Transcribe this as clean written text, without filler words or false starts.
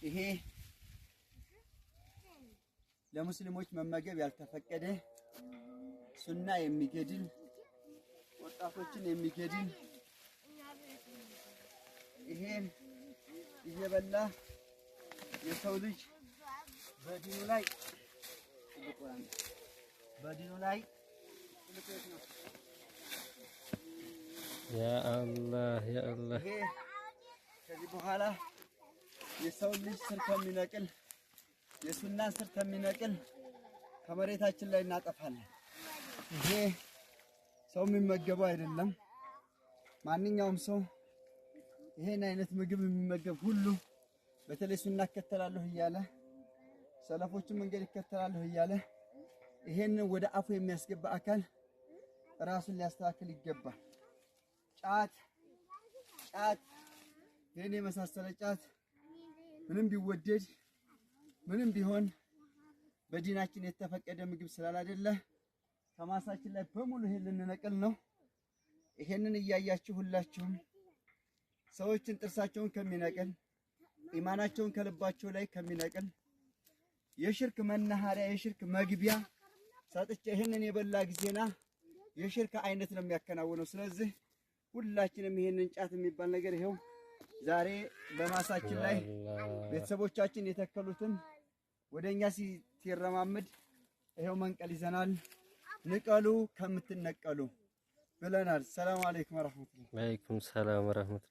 ይሄ ለሙስሊሞች መመገብ ያልተፈቀደ፣ ሱና የሚገድል፣ ወጣቶችን የሚገድል፣ ይሄን እየበላ የሰው ልጅ በዲኑ ላይ ያ አላህ፣ ያ አላህ። ይሄ ከዚህ በኋላ የሰው ልጅ ስር ከሚነቅል፣ የሱናን ስር ከሚነቅል ከመሬታችን ላይ እናጠፋለን። ይሄ ሰው የሚመገበው አይደለም። ማንኛውም ሰው ይሄን አይነት ምግብ የሚመገብ ሁሉ፣ በተለይ ሱና እከተላለሁ እያለ፣ ሰለፎችን መንገድ እከተላለሁ እያለ ይሄንን ወደ አፉ የሚያስገባ አካል ራሱን ሊያስተካክል ይገባል። ጫት፣ ጫት፣ ይህን የመሳሰለ ጫት ምንም ቢወደድ ምንም ቢሆን በዲናችን የተፈቀደ ምግብ ስላላደለ ከማሳችን ላይ በሙሉ ይሄን ልንነቅል ነው። ይሄንን እያያችሁ ሁላችሁም ሰዎችን ጥርሳቸውን ከሚነቅል፣ ኢማናቸውን ከልባቸው ላይ ከሚነቅል፣ የሽርክ መናኸሪያ፣ የሽርክ መግቢያ ሰጥቼ ይሄንን የበላ ጊዜና የሽርክ አይነት ነው የሚያከናውነው። ስለዚህ ሁላችንም ይሄንን ጫት የሚባል ነገር ይሄው ዛሬ በማሳችን ላይ ቤተሰቦቻችን የተከሉትን ወደኛ ሲረማመድ ይሄው መንቀል ይዘናል። ንቀሉ ከምትነቀሉ ብለናል። ሰላም አለይኩም ወራህመቱላህ። ወአለይኩም ሰላም ወራህመቱላህ።